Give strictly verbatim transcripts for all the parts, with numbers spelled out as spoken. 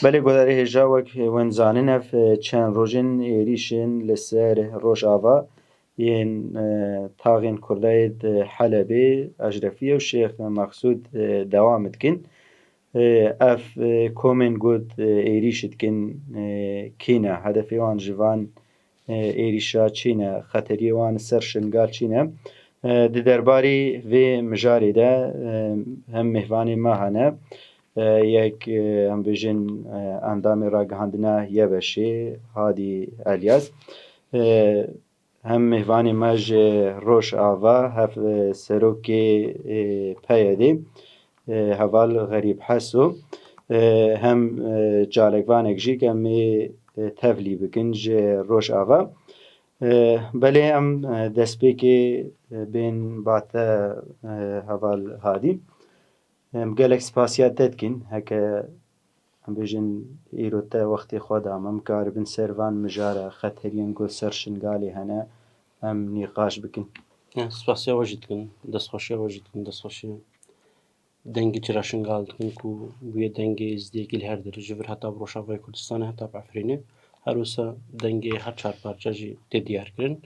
Belê guhdarê hêja, wek hûn zanin, ev çend rojên êrîşên li ser Rojava yên, e, taxên Kurda yê di Helebê, Eşrefiyê û Şêx Mexsûd, e, dewam dikin. E, ev, e, komên ku, e, êrîş dikin, e, kî ne? Hedefê wan ji van, e, êrîşa çi ne? Xeteriyê wan li ser Şingal çi ne? E, di derbarê vê mijarê de, e, hem mêvanê me hene, e, yek, e, em bêjin, e, endamê ragihandina YBŞ'ê, Hadî Elyas, e, hem mêvanê me ji Rojava, hev, e, serokê, e, PYD'ê, e, heval Xerîb Heso, e, hem, e, çalakvanek jî ke em ê, e, tevlî bikin ji Rojava. E, belê em, e, destpêkê, e, bên ba te, e, heval Hadî. Em gelek spasiya te dikin, heke em bêjin îro te wextê xwe da, em karibin ser van mijara xeteriyên ku ser Şingalê hene, em nîqaş bikin. Ya, spasiya we jî dikin, destxweşiya we jî dikin, destxweşiya dengê çira Şingal dikin ku bûye dengê êzdiyekî li her derê, ji vir heta bi Rojavayê Kurdistanê heta bi Efrînê, her wisa dengê her çar parça jî tê diyarkirin.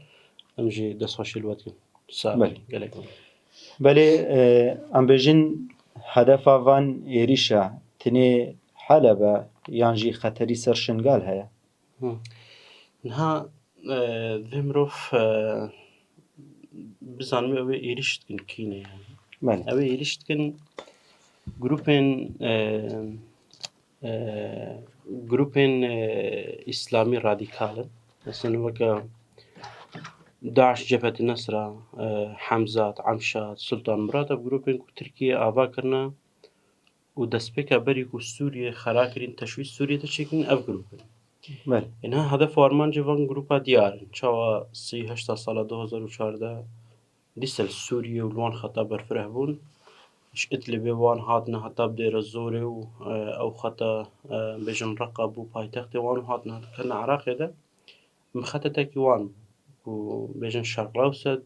Em jî destxweşî li we dikin. Sağ olun. Belê. Gelek. Belê, e, em bêjin hedefa van êrîşa tinê Heleb e yan jî xeterî ser Şingal heye? Hı. Niha, e, vê mirov, e, bizanibê ew ê êrîş dikin kî ne yani. Belê. Ew ê êrîş dikin grûpên, e, e, grûpên, e, îslamî radîkal in. Mesela weke DAIŞ, Cebhet Nesra, e, Hemzat, Emşat, Sultan Murad, ev grûpên ku Tirkiye ava kirine û destpêka berî ku Sûriye xera kirîn, teşwîş Sûriye te çêkirin, ev grûp in. Belê. Ê niha hedef û armancê van grûpa diyar in. Çawa sî heşta sala du hazar û çardeh dîsa li Sûriye û li wan xeta berfireh bûn. Ji Idlibê wan hatine heta bi Dêre Zorê û, e, ew xeta, e, bêjin Reqa bû paytextê wan û hatine, ketine Iraqê de. Mixetetekî wan bû, ku bêjin Şerq Ewsed,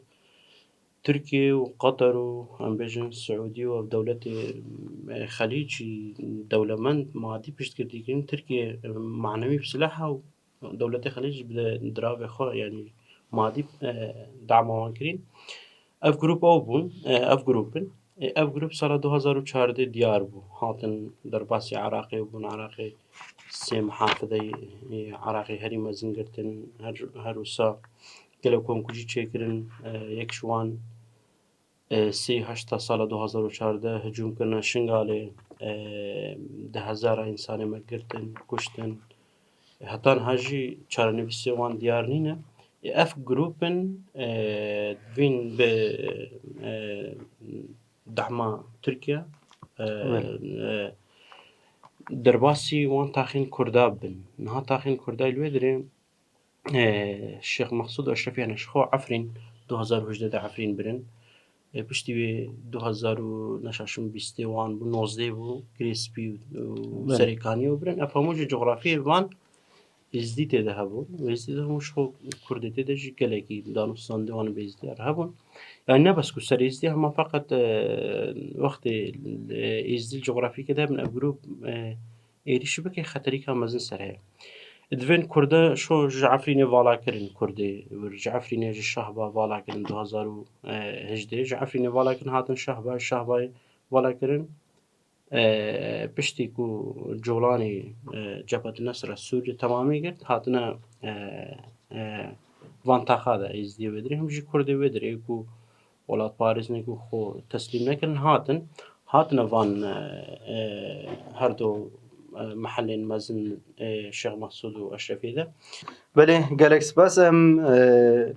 Tirkiye û Qatar û, em bêjin, Siûdî û ev dewletê, e, Xelîcî dewlemend madî piştgirtî kirin. Tirkiye, e, manewî bi silaha û dewletê Xelîcî bi diravê xwe, yanî madî, e, dama wan kirîn. Ev grûp ew bûn, e, ev grûp in. Ê, ev grûp sala du hazar û çardeh diyar bû. Hatin derbasî Iraqê bûn. Iraqê sê mihafideyê, ê, Iraqê herî mezin girtin. Her, her wisa gelek komkujî çêkirin. Ê, yek ji wan, ê, sê heşta sala du hazar û çardeh hicûm kirine Şingalê. Ê, di hezara însanê me girtin, kuştin. Heta niha jî çarenivîsê wan diyar nîne. Ev grûp in, e, divîn bi, e, dehma Tirkiye, e, Belê. e, derbasî wan taxên Kurda bibin. Niha taxên Kurda li wê dirê, e, Şêx Mexsûd û Eşrefî, yani ji xwe Efrîn, du hazar û hejdeh de Efrîn birin. E, piştî wê du hazar û neşaşim bîstê wan bû, nozdeh bû, Girê Spî û Belê. Serêkaniyê û birin. Ev hemû jî cografiyê van Êzdî tê de hebûn. Û Êzdî de hemû ji xwe Kurdê tê de jî gelekî danûstandê wan bi Êzdî re hebûn. Yani ne bes ku ser Êzdî, hema feqet, e, wextê, e, Êzdî li cografiyekê de hebin, ev grûp, e, êrîşî bike, xeterîka mezin ser heye. Divên Kurda şo ji Efrînê vala kirin, Kurdê wir ji Efrînê ji Şahba vala kirin du hazar û hejdeh. Ji Efrînê vala kirin, hatin Şahba, Şahbayê vala kirin. E, piştî ku Colanê, e, Cebhet Nesra Sûriyê temamî girt, hatine, e, e, van taxa de Êzdiyê wê dirê, him jî Kurdê wê dirê ku welatparêz ne ku xwe teslîm nekirin, hatin, hatine van, e, e, her du, e, mehelên mezin, e, Şêx Mexsûd û Eşrefiyê de. Belê, gelek spas. Em, e,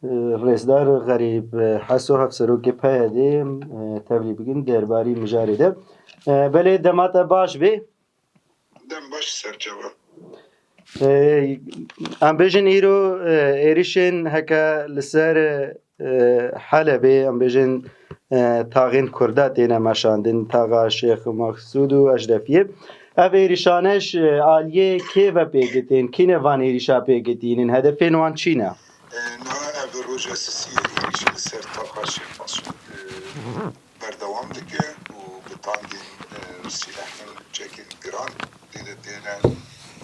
e, Rêzdar Xerîb, e, Heso, hevserokê PYD'ê, e, tevlî bikin derbarî mijarê de. E, belê, dema te baş bê. Dem baş, Serçava. Ê, em bêjin îro, e, êrîşên heke li ser, e, Helebê, em bêjin, e, taxên Kurda têne meşandin, taxa Şêx Mexsûd û Eşrefiyê. Ev êrîşane ji aliyê kê ve pêk tên? Kî ne van êrîşa pêk tînin? Hedefên wan çi ne? E, niha ev roja sisiyê êrîş li ser taxa Şêx Mexsûd, e, berdewam dike û bi tankên, e, sîlehên çekên giran tê de têne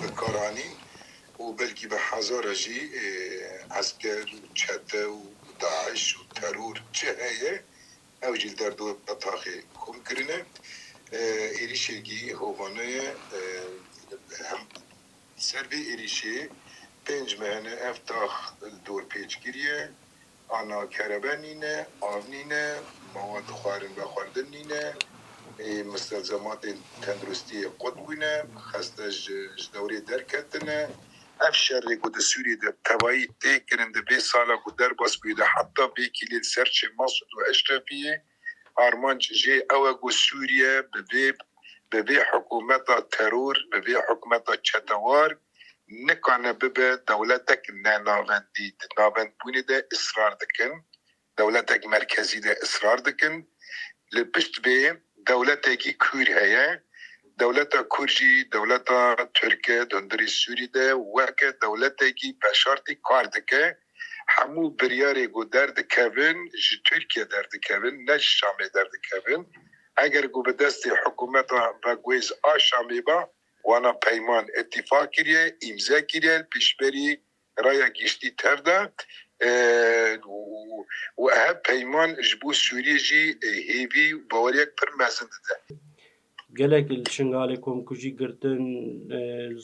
bikaranîn û belkî bi hezara jî, e, esker û çete û DAIŞ û teror çi heye, ew jî li derdora taxê kom kirine. E, êrîşekî hovane ye. E, hem ser vê êrîşê pênc meh hene ev tax li dor pêç kiriye. Ana kerebe nîne, av nîne, mewad xwarin vexwendin nîne, ê, mistelzematên tenduristiyê qut bûne, xeste ji, ji dewrê derketine. Ev şerê ku di Sûriyê de tevayî tê kirin di vê sala ku derbas bûye de heta vê kîlê li ser çê Mesûd û Eşrefiyê, armanc jê ew e ku Sûriye bi vê, bi vê hikûmeta teror, bi vê hikûmeta çetewar nikane bibe dewletek nenavendî. Di navendbûnê de israr dikin, dewletek merkezî de israr dikin. Li pişt vê dewletekî kûr heye. Dewleta kûr jî dewleta Tirk e di hundirê Sûrî de weke dewletekî veşartî kar dike. Hemû biryarê ku derdikevin ji Tirkiye derdikevin, ne ji Şamê derdikevin. Eger ku bi destê hikûmeta veguhêz a Şamê ba, wana peyman îtîfaq kiriye, îmze kiriye, pêşberî raya giştî tev de, e, û, û ev peyman ji bo Sûriyê jî, e, hêvî û baweriyek pir mezin dide. Gelek li Şingalê komkujî girtin, e,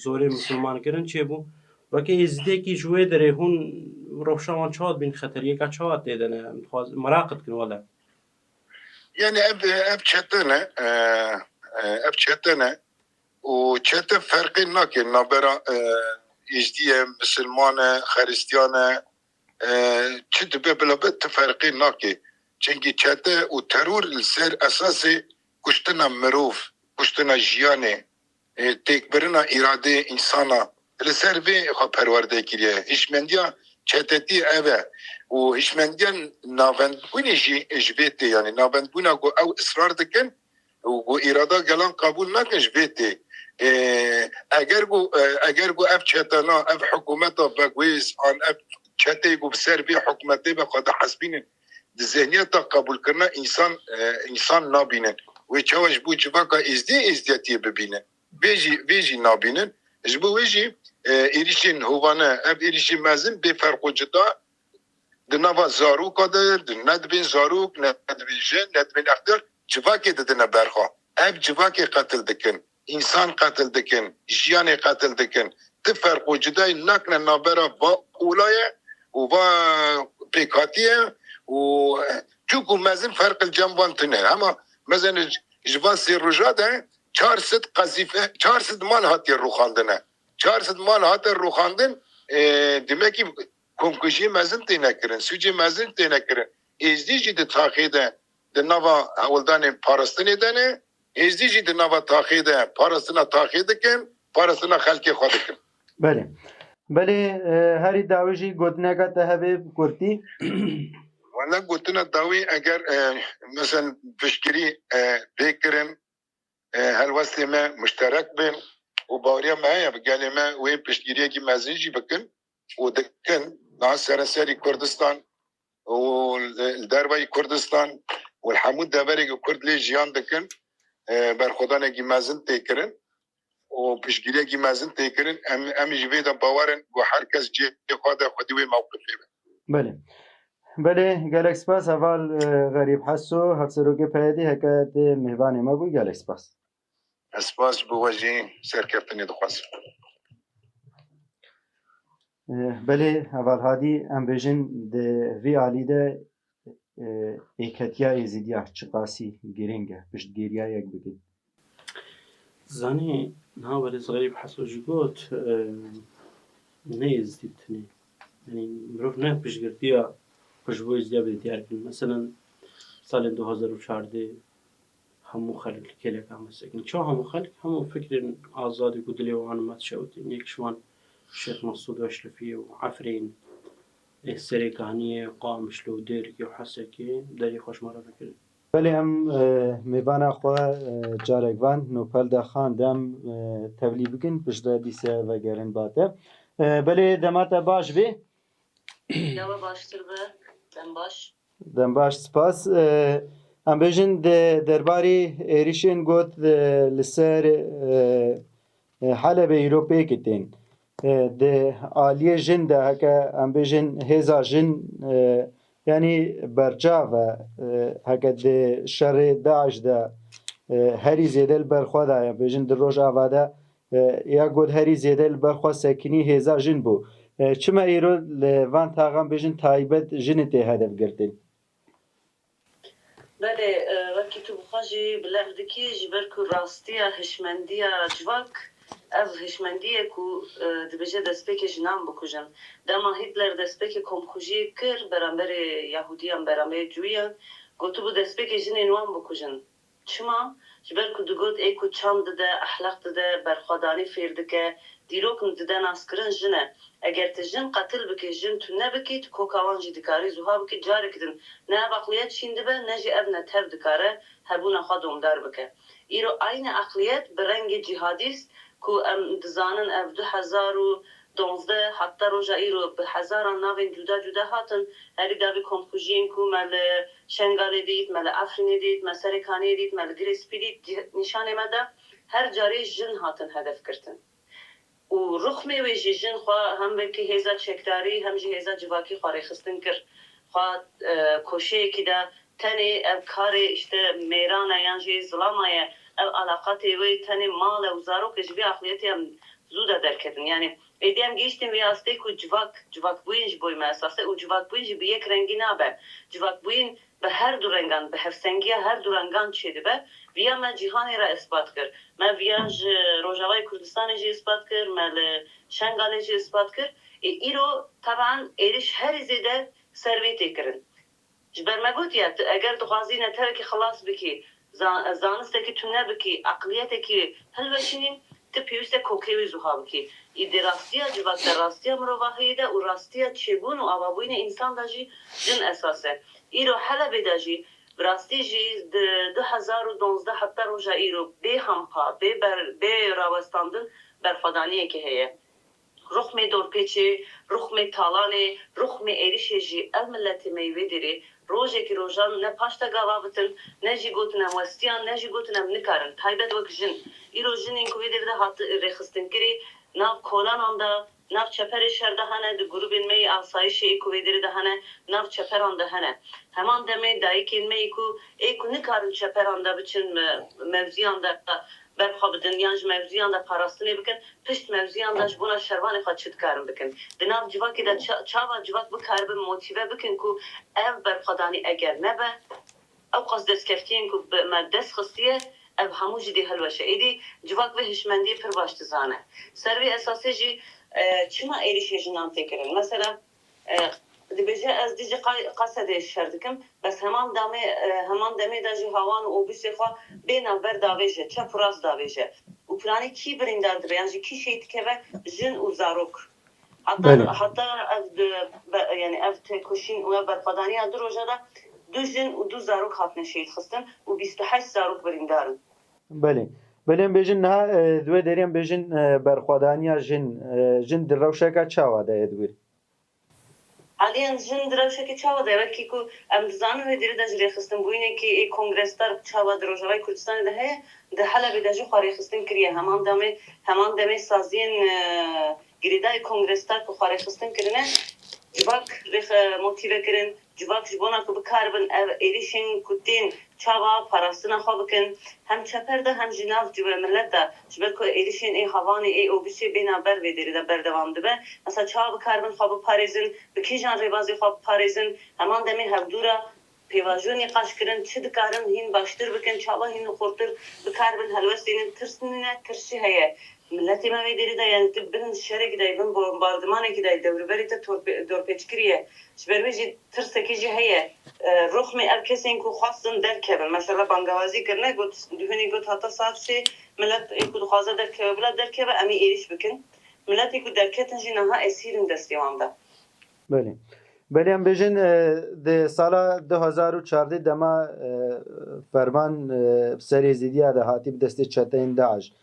zorê misilman kirin çêbû. Weke êzidiyekî ji wê derê hûn rewşa wan çawa dibîn, xeteriyeka çawa tê de ne? Em dixwaz-, meraq dikin wele. Yani ev, ev çete ne, e, e, ev çete ne. Û çete ferqê nake navbera, e, êzdiye, misilman e, xeristiyan e, e, çi dibe bila be ti ferqê nake. Çimkî çete û teror li ser esasê kuştina mirov, kuştina jiyanê, e, têkbirina îradeyê însana, li ser vê xwe perwerde kiriye. Hişmendiya çetetî ev e. Û hişmendiya navendbûnê jî ji vê tê, yanî navendbûna ku ew israr dikin û ku îrada gelan qebûl nakin ji vê tê. E, eger ku, e, eger ku ev çetena, ev hikûmeta veguhêz an ev çeteyê ku bi ser vê hikûmetê ve xwe dihesibînin, di zihniyeta qebûlkirina însan, e, însan nabînin. Wê çawa ji bo civaka êzdî êzdiyetiyê bibînin? Vê jî, vê jî nabînin. Ji bo wê jî, e, êrîşên hovane, ev êrîşên mezin bê ferq û cida di nava zaroka de, di, ne dibên zarok, ne dibên jin, ne dibên extiyar, civakê didine ber xwe. Ev civakê qetil dikin, însan qetil dikin, jiyanê qetil dikin. Ti ferq û cudayî nakine navbera va olaye û va pêkhatî ye û, e, çûk û mezin ferq li cem van tune. Hema mezin ji, ji van sê roja de çar sed qezîfe, çar sed mal hatiye rûxandine. Çar sed mal hate rûxandin, e, demekî komkujiyê mezin têne kirin, sûcê mezin têne kirin. Êzdî jî di taxê de, di nava hewldanên parastinê de ne, êzdî jî di nava taxê de parastina taxê dikin, parastina xelkê xwe dikin. Belê. Belê, e, herî dawî jî gotineke te hebe bi kurtî. Wele gotina dawî eger, e, mesela piştgirî, e, bê kirin, e, helwestê me muşterek bin û baweriya me heye bi gelê me wê piştgiriyekî mezin jî bikin û dikin. Niha sereserî Kurdistan û li, li dervayî Kurdistan û li hemû deverê ku Kurd lê jiyan dikin, e, berxwedanekî mezin tê kirin û piştgiriyekî mezin tê kirin. Em, em ji vê de bawer in ku her kes cihê xwe de xwedî wê mewqifê be. Belê. Belê, gelek spas heval, e, Xerîb Heso, hevserokê P Y D'ê, heke tê mêvanê me bû, gelek spas. Ez spas ji bo we jî, serkeftinê dixwazim. E, belê, heval Hadî, em bêjin di vî alî de, e, êketiya êzidiya çiqasî girîng e, piştgiriya yek bikin. Zanî, niha welê Xerîb Heso jî got, e, ne êzidî tinê. Yanî mirov ne piştgirtiya xwe ji bo êzidiya bide diyar kirin. Meselen, salên du hazar û çardeh hemû xelk li kêleka me sekinî. Çawa hemû xelk? Hemû fikrên azadî ku dilê wan me dişewitîn. Yek ji wan Şêx Mesûd û Eşrefiyê û Efrîn, ê Serêkaniyê, Qamişlo, Dêrikê û Hesekê, derî xwe ji me re vekirin. Belê em, e, mêvana xwe, e, carek van Nopel de Xan de em, e, tevlî bikin, piştre dîse vegerin ba te. E, belê dema te baş bê. Dewa baştir be, dem baş. Dem baş, spas. E, em bêjin de derbarê êrîşên got, e, li ser, e, e, Helebê îro pêk tên. E, di aliyê jin de heke em bêjin hêza jin, e, yanî berçav e, e, heke di şerê DAIŞ de, e, herî zêde li ber xwe daye, bêjin di Rojava de, e, ya got herî zêde li ber xwe sekinî hêza jin bû. E, çima îro li van taxan bêjin taybet jinê tê hedef girtin? Belê, e, wekî tu bi xwe jî bilind dikî, ji ber ku rastiya hişmendiya civak, ev hişmendî ye ku, e, dibêje destpêkê jinan bikujin. Dema Hitler destpêkê komkujiyê kir beramberê Yahudiyan, beramberê Cûyan, gotibû destpêkê jinên wan bikujin. Çima? Ji ber ku digot ê ku çand dide, ehlaq dide, berxwedanî fêr dike, dîrok dide naskirin jin e. Eger tu jin qetil bikî, jin tune bikî, tu koka wan jî dikarî zuha bikî, careke din ne ev eqliyet şîn dibe, ne jî ev netew dikare hebûna xwe domdar bike. Îro aynî eqliyet bi rengê cîhadîst ku em dizanin ev du hezar û donzdeh heta roja îro bi hezaran navên cuda cuda hatin, herî dawî komkujiyên ku me li Şengalê dît, me li Efrînê dît, me Serêkaniyê dît, me li Girê Spî dît, cih-, nîşanê me da her carê jin hatin hedef girtin. Û rixmê wê jî jin xwe hem wekî hêza çekdarî hem jî hêza civakî xwe rêxistin kir. Xwe, e, koşeyekî de tenê ev karê işte mêran e yan jî zilama ye, ev alaqatê wê tenê mal e û zarok e, ji vê aqliyetê em zû de derketin. Yanî êdî em gihîştin vê astê ku civak, civakbûyîn ji bo me esas e û civakbûyîn jî bi yek rengî nabe. Civakbûyîn bi her du rengan, bi hevsengiya her du rengan çêdibe. Viya me cîhanê re ispat kir. Me viya ji Rojavayê Kurdistanê jî ispat kir, me li Şengalê jî ispat kir. Ê, îro teban êrîş herî zêde ser vê tê kirin. Ji ber me gotiye, tu eger dixwazî netewekî xilas bikî, za-, zanistekî tune bikî, eqliyetekî hilweşînî, tu pêwîst e kokê wî zuha bikî. Îdî rastiya civak de, rastiya mirovahiyê de û rastiya çêbûn û avabûyînê însan de jî jin esas e. Îro Helebê de jî, bi rastî jî di du hezar û donzdeh heta roja îro bê hempa, bê ber-, bê rawestandin berxwedaniyekê heye. Ruxmê dorpêçê, ruxmê talanê, ruxmê êrişê jî ev miletê me yê wê derê rojekî rojan ne paş de gava bitin, ne jî gotin em westiyan, ne jî gotin em nikarin. Taybet wek jin. Îro jinên ku vê derê de hat rêxistinkirî, nav kolanan de, nav çeperê şer de hene, di grûbên me yê asayişê ê ku vê derê de hene, nav çeperan de hene. Heman demê dayikên me yê ku, ê ku nikarin çeperan de biçin, me-, mewziyan de berxwe bidin yan ji mewziyan de parastinê bikin, pişt mewziyan de ji bona şervanê xwe çi dikarin bikin? Di nav civakê de ça-, çawa civak bikaribin motîve bikin ku ev berxwedanî eger nebe, ew qas destkeftiyên ku bi me dest xistiye, ev hemû jî dê hilweşe. Êdî civak vê hişmendiyê pir baş dizane. Ser vê esasê jî, e, çima êrîşê jinan tê kirin? Mesela, e, dibêje, ez dijî Qay-, Qesedê şer dikim, bes heman damê, e, heman demê de jî hawan û obûsê xwe bê navber davêje, çep û rast davêje. Û piranî kî birîndar dibe, yan jî kî şehîd dikeve? Jin û zarok. Heta, Belê. heta ev di, be-, yani ev têkoşîn û ev berxwedaniya du roja de du jin û du zarok hatine şehîd xistin û bîst û heşt zarok birîndar in. Belê. Belê, em bêjin niha, e, di wê derê em bêjin, e, berxwedaniya jin, e, jin di rewşeke çawa de ye di wir? Aliyan jin di rewşeke çawa de ye? Wekî ku em dizanin wê derê de ji rêxistinbûyînekî ê Kongres Darb çawa di Rojavayê Kurdistanê de heye, di Helebê de jî xwe rêxistin kiriye. Heman demê, heman demê saziyên, e, girêdayî Kongres Darb ku xwe rêxistin kirine, civak rêxe-, motîve kirin, civak ji bona ku bikaribin ev êrîşên ku tên çawa parastina xwe bikin, hem çeper de hem jî nav ciwe millet de, ji ber ku êrîşên ê Havanê, ê Obûsê bêna ber vê derê de berdewam dibe. Mesela çawa bikaribin xwe biparêzin, bi kîjan rêbazê xwe biparêzin, heman demê hevdû re pêvajo nîqaş kirin, çi dikarin hîn baştir bikin, çawa hîn xurtir bikaribin helwestênin, tirs nîne, tirs jî heye. Miletê me vê derê de, yani tu bin şerekî de, bin bombardimanekî de, dewriberê te torpê-, dorpêçkirî ye. Ji ber wê jî tirsekî jî heye. E, ruxmê ev kesên ku xwestin derkevin, mesela bangewazî kirine, got, duhunî got heta saet sê milet ê ku dixwaze derkeve bila derkeve, em ê êrîş bikin. Miletê ku derketin jî niha esîr in destê wan de. Belê. Belê, em bêjin, e, di sala du hezar û çardeh dema, e, ferman, e, ser Êzîdiya de hatî bi destê çeteyên DAIŞ.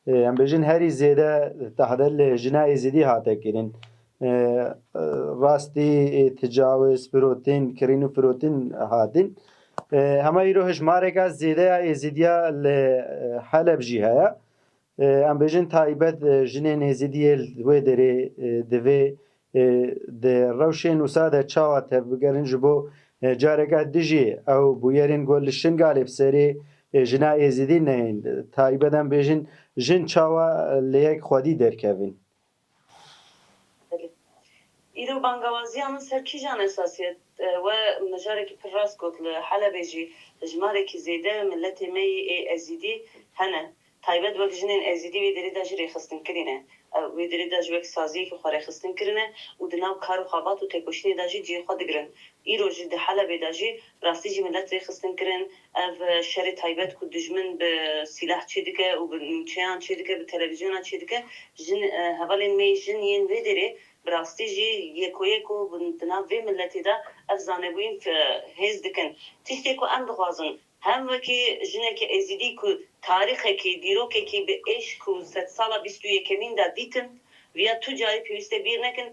E, em bêjin herî zêde tehdid li jina Êzîdî hate kirin. E, e, rastî, e, ticawiz, firotin, kirîn û firotin hatin. E, hema îro hejmareka zêde ya Êzîdiya li, e, Heleb jî heye. e, em bêjin taybet, e, jinên êzidiyê li wê derê, e, divê, e, di rewşên wisa de çawa tevbigerin ji bo, e, careke dijî ew bûyerên ku li Şingalê bi serê, e, jina êzidî neyên. Taybet em bêjin jin çawa, e, li yek xwedî derkevin. Belê. Îro bangawaziya min ser kîjan esasî ye? E, we mijarekî pir rast got, li Helebê jî hejmarekî zêde miletê me yê ê Ezîdî hene. Taybet wek jinên Ezîdî wê derê de jî rêxistin kirîne. Ew wê derê de jî wek saziyekî xwe rêxistin kirine û di nav kar û xebat û têkoşînê de jî cihê xwe digirin. Îro jî di Helebê de jî rastî jî milet rêxistin kirin. Ev, e, şerê taybet ku dijmin bi sîlah çêdike û bi nûçeyan çêdike, bi televîzyona çêdike, jin, e, hevalên me yê jin yên vê derê bi rastî jî yekoyeko di nav vê miletê de ev zanebûyîn, e, hêz dikin. Tiştê ku em dixwazin, hem wekî jinekî Êzidî ku tarîxekî, dîrokekî bi êşk û sedsala bîst û yekemîn de dîtin, viya tu carî pêwîst e bîr nekin,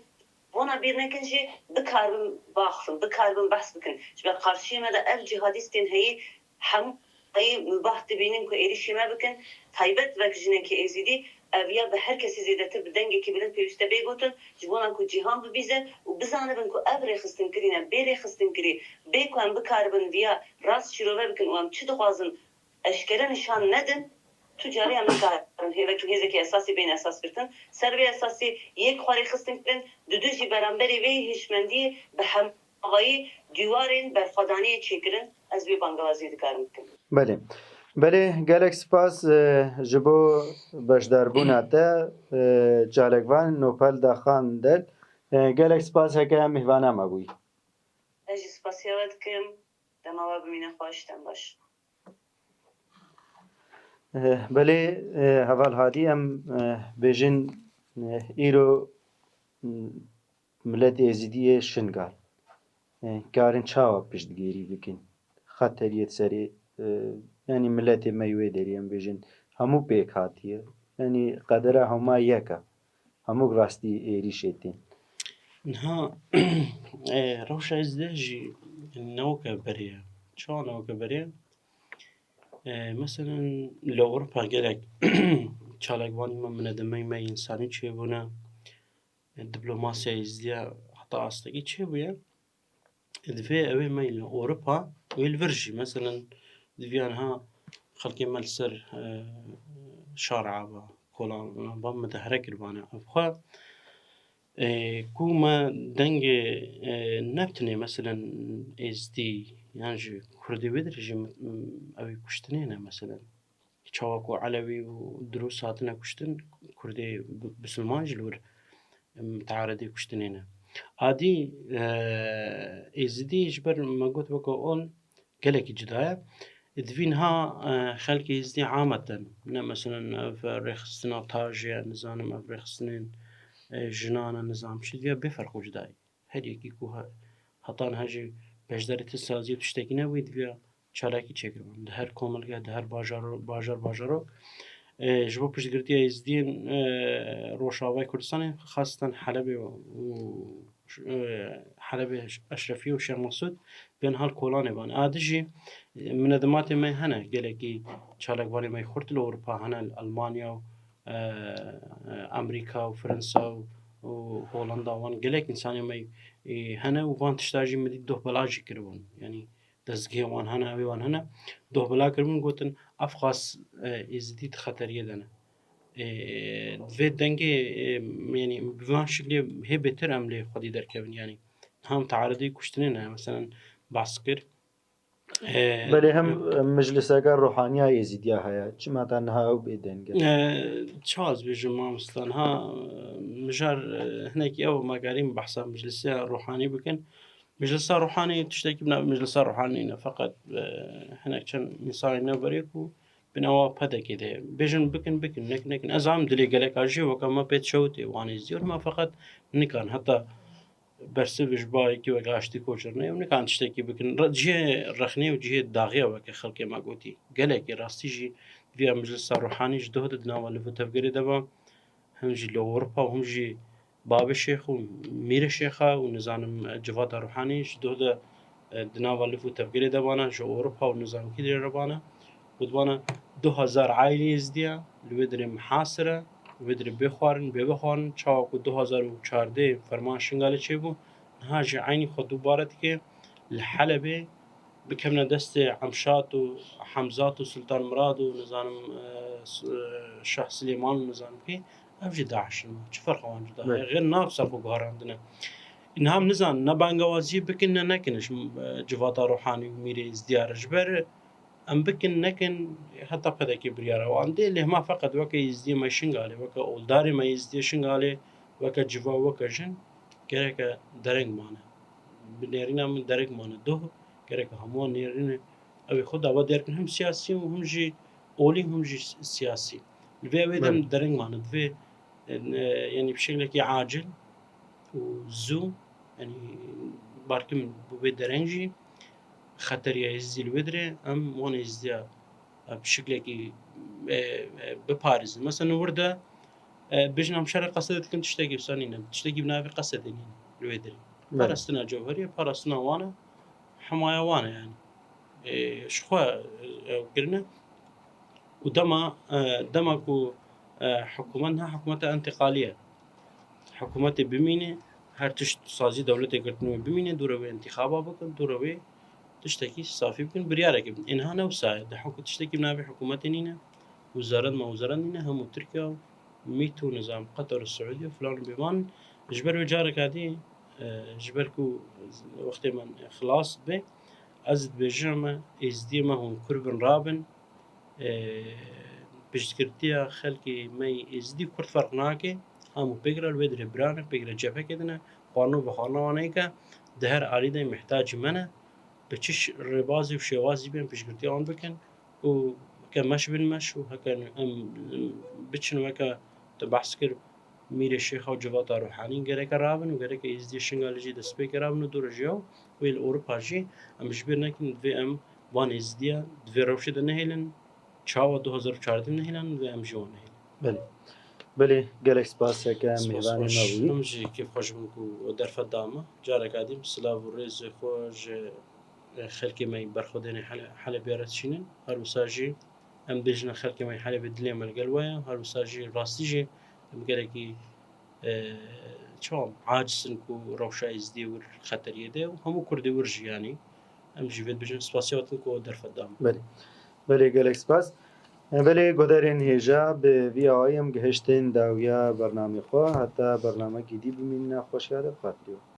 bona bîr nekin jî bikaribin baxivin, bikaribin behs bikin. Ji ber qarşiyê me de ev cîhadîstên heyî hemû heyî mubah dibînin ku êrîşê me bikin. Taybet wek jinekî Êzidî, ev ya bi her kesî zêdetir bi dengekî bilind pêwîst e bê gotin, ji bona ku cîhan bibîze û bizanibin ku ev rêxistin kirîne, bê rêxistin kirî, bê ku em bikaribin viya rast şîrove bikin û em çi dixwazin eşkere nîşan nedin, tu carî em nikarin hêvek-, hêzekî esasî bên esas girtin. Ser vê esasî yek xwe rêxistin kirin, didu jî beramberî vê hişmendiyê bi hemavayî dîwarên berxwedaniyê çêkirin. Ez vê bangawaziyê dikarim bikim. Belê. Belê, gelek spas, e, ji bo beşdarbûna te, e, çalakvan Nopel Daxan Del. E, gelek spas heke mîvana me bûyî. Ez jî spasiya we dikim. Dema we bimîne xweş, dem baş. Eh, belê, eh, heval Hadî, em, eh, bêjin, eh, îro, mm, miletê Êzidî yê Şingal, eh, karin çawa piştgirî bikin? Xeteriyê serê, eh, yanî miletê me yê wê derê, em bêjin, hemû pêk hatiye. Yanî qedera hema yek e. Hemû rastî êrîşê tên. Niha, e, rewşa Êzidê jî ne weke berê ye. Çawa ne weke berê ye? E, meselen, li Ewropa gelek çalakvanî me, minedemeyî me, însanî çêbûne. E, diplomasiya Êzidiya heta astekî çêbûye. Divê ew ê me li Ewropa, wê li vir jî, meselen, diviya niha xelkê me li ser, e, şara ava, kolan ava, mudahale kiribane. Ev xwe, e, ku me dengê, e, ne bi tenê, meselen, Êzdî yan jî Kurdê wê derê jî, m-, m-, ew ê kuştinê ne, meselen. Çawa ku Elewî û Dirûs hatine kuştin, Kurdê bi-, bisilman jî li wir, em, tearedê kuştinê ne. Adî, e, Êzidî ji ber me got weke ol gelekî cuda ye. Divî niha, e, xelkê Êzidî ameten. Ne meselen ev rêxistina tajê ye, nizanim ev rêxistinên, e, jinan e, nizanim çi diviya bê ferq û cuda ye. Her yekî ku he-, heta niha jî beşdarî ti saziyê tiştekî nebûyî, diviya çalakî çêkiribûn. Di her komelgeh, di her bajaro-, bajar, bajarok. E, ji bo piştgirtiya Êzidiyên, e, Rojavayê Kurdistanê, xaseten Helebê û, e, Helebê Eşrefiyê û Şêx Mesûd bên hal kolanê van. A di jî, e, minedematê me hene, gelekî çalakvanê me xurt li Ewropa hene, li Almanya û e, e, Amerîka û Fransa û, û Holanda, wan gelek însanê me, e, hene û van tişta jî min dît doh bela jî kiribûn. Yanî dezgehê wan hene, evê wan hene. Doh bela kiribûn, gotin, ev xas, e, Êzidî di xeteriyê de ne. E, vê dengê, e, yanî bi van şiklê hê bêtir em lê xwedî derkevin. Yanî niha em tearedê kuştinê ne, meselen, behs kir. Ee, Belê hem, e, mecliseke ruhaniya Êzidiya heye. Çima ta niha ew bêdeng e? Ee, çawa ez bêjim, mamosta? Niha, e, mijar, e, hinekî ew me karîn behsa meclisiya ruhanî bikin. Meclisa ruhanî tiştekî bi navê meclisa ruhanî nîne. Feqet, e, hinek çend însanên navberê ku bi nava P D K'ê de ye. Bêjin bikin, bikin, nekin, nekin. Ez zanim dilê geleka jê weke me pê dişewitê wan Êzidî. Ma feqet nikan. Heta bersiv ji bo yekî weke aştî koçirine û nikan tiştekî bikin. Re-, cihê rexnê û cihê daxî ye weke xelkê me gotî. Gelekî rastî jî vîya meclisa ruhanî ji doh de di nava liv û tevgerê de be. Him jî li Ewropa û him jî babê şêx û mîrê şêxa û nizanim civata ruhanî ji doh de, e, di nava liv û tevgerê de bana, ji Ewropa û nizanim kî derê re bana. Û dibana du hezar ailê Êzdiya li wê dirê mihasir e, li wê dirê bê xwarin, bê bixwarin, çawa ku du hezar û çardeh ferman Şingalê çêbû, niha jî eynî xwe dubare dike, li Helebê bikevine destê Emşat û Hemzat û Sultan Mirad û nizanim, e, s-, e, Şah Silêman û nizanim kî, ev jî DAIŞ in. Çi ferqa wan cuda heye? Belê. Xêr nav ser xwe guherandine. Niha em nizanin, ne bangewaziyê bikin, ne nekin ji, e, civata Ruhanî û Mîrê Êzdiya re. Ji ber em bikin, nekin, heta qedekê biryara wan dê. Lê hema feqet weke Êzdiyê me Şingalê, weke oldarê me Êzdiyê Şingalê, weke civa, weke jin, gereke dereng mane. Bi nêrîna min dereng mane. Doh, gereke hemû wan nêrîne. Ew ê xwe dawa diyar kin, hem siyasî û hem jî olî, hem jî siyasî. Li vê ew ê dem dereng mane. Divê, e, yanî bi şeklekî acil û zû, yanî barkim bi vê dereng jî xeteriya Êzdî li wê dirê, em wan Êzdiya, e, bi şeklekî, e, e, biparêzin. Mesela wir de, e, bêjin em şerê Qesedê dikin, tiştekî wisa nîne, tiştekî bi navê Qesedê nîne li wê dirê. Belê. Parastina cewherî ye, parastina wan e, hemaya wan e yanî. E, ji xwe, e, ew kirine. Û dema, e, dema ku, e, hikûmet niha hikûmeta entîqalî ye. Hikûmetê bimîne, her tişt sazî dewletê girtin wê bimîne, dûre wê întîxaba bikin, dûre wê tiştekî safî bikin, biryareke bidin. Ê niha ne wisa ye. Di hikû-, tiştekî bi navê hikûmetê nîne, wizarend ma wizarend nîne, hemû Tirkiye û mît û nizam Qeter û Siûdiye û filan û bêvan. Ji ber wê careka dî, e, ji ber ku wextê min xilas dibe, ez dibêjim me, Êzdiyê me hûn kur bin rabin, e, piştgirtiya xelkê me yê Êzidî Kurd ferq nake, hemû pêk re li wê dirê bira ne, pêk re cephekê din e, xwarina û vexwarina wan êk e, di her alî de mihtacî me ne, bi çi ş-, rêbazî û şêwazî bên piştgirtiya wan bikin û heke meş bin meş û heke em, em biçin weke tu behs kir, Mîrê Şêxa û civata Ruhanî gereke rabin û gereke Êzdiyê Şingalê jî destpêkê rabin û dûre ji ya û wê li Ewropa jî em ji bîr nekin, divê em van Êzdiya di vê rewşê de nehêlin, çawa du hezar û çardeh nehêlin, divê em jî wan nehêlin. Belê. Belê, gelek spas heke Spas mêvanê me xweş. Bûyî. Em jî kêfxweş bûn ku derfet da me. Careka dî silav û rêzê xwe ji, e, xelkê me yî berxwedênê Hele-, Helebê re dişînin. Her wisa jî em dibêjin xelkê me yê Helebê dilê me li gel we ye. Her wisa jî rastî jî em gelekî, e, çawa aciz in ku rewşa Êzdiyê wir xeteriyê de û hemû Kurdê wir jî yanî. Em jî vê dibêjin spasiya we dikin ku derfet da me. Belê. Belê, gelek spas. Belê, guhdarên hêja, bi vî awayî em gihiştin dawiya bernamê xwe. Heta bernamekî dî bimînine xweşiya de, bi xatirê we.